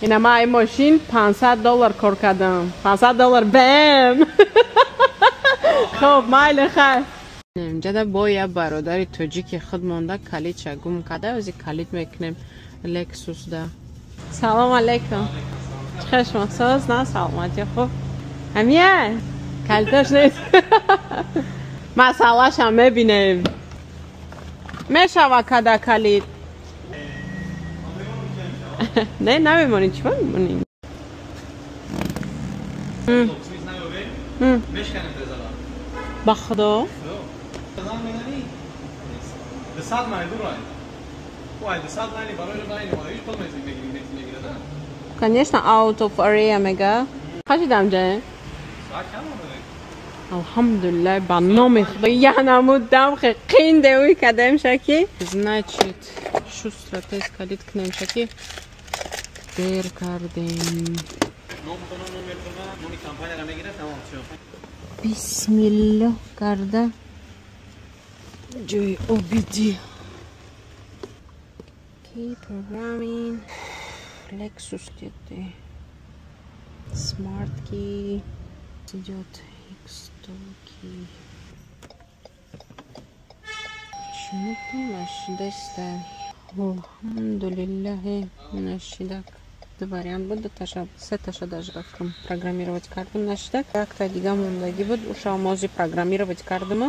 Ина ма ин мошин $500 кор кардам. $500 бэм. Хоб, майли, хайр. Инҷада бо як бародари тоҷики худ монда, калидша гум карда, ози калид мекунем Лексусда. Салом алейкум. Чӣ хел шумо, соз на саломатӣ хуб? Ҳамия? Калидаш нест. Масъалашам мебинем. Мешава када калид. Не, намемонӣ, чӣ мемонӣ? Ба худо? Конечно, out of area мега. Хашидам ҷа? Алҳамдулиллаҳ, ба номи худо янамудам қинде уй кадем шаки. Значит, шустро тез калид кунем шаки. Дер кардем. Бисмиллоҳ карда ҷои обидӣ. Key programming Lexus где-то. Smart key идет X100 key. Почему-то нашидеста. Алҳамдулиллаҳ, нашидак. Ду вариант буд, дуташа, сеташа даже рафтам программировать кардам нашидак. Якта дига мондагӣ буд, уша омози программировать кардама.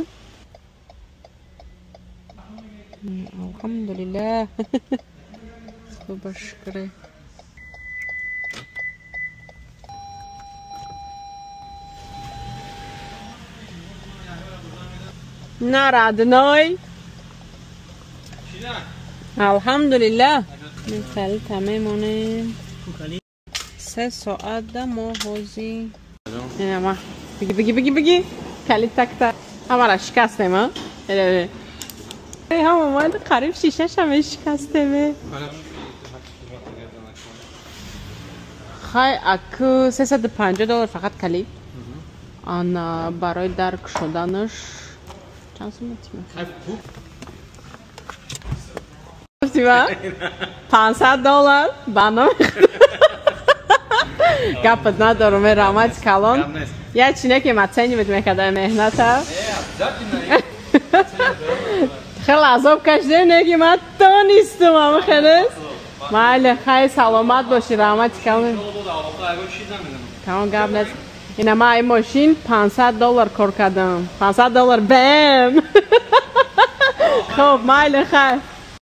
Алҳамдулиллаҳ. Худо шукр. На родной. Алҳамдулиллаҳ. Калита мемонем. 3 соат да мо ҳози. Инама. Биги биги биги биги. Калит такта. Ҳамара шикастем, а? Ҳама омад қариб шишашам шикастем. Хай, аку $350 фақат калид. Ана барои дарк шуданаш чанд сум метима? $500 ба номи гапат надорум, раҳмати калон. Як чине ки оценивать мекарда меҳната. Хеле азоб кашидем, не ки ман тонистум ама хелес. Майли, хай, саломат бошӣ, раҳмати калон. Тамом, гап нест. Ина ма ин мошин $500 кор кардам. $500 бэм. Хоб, майли, хайр.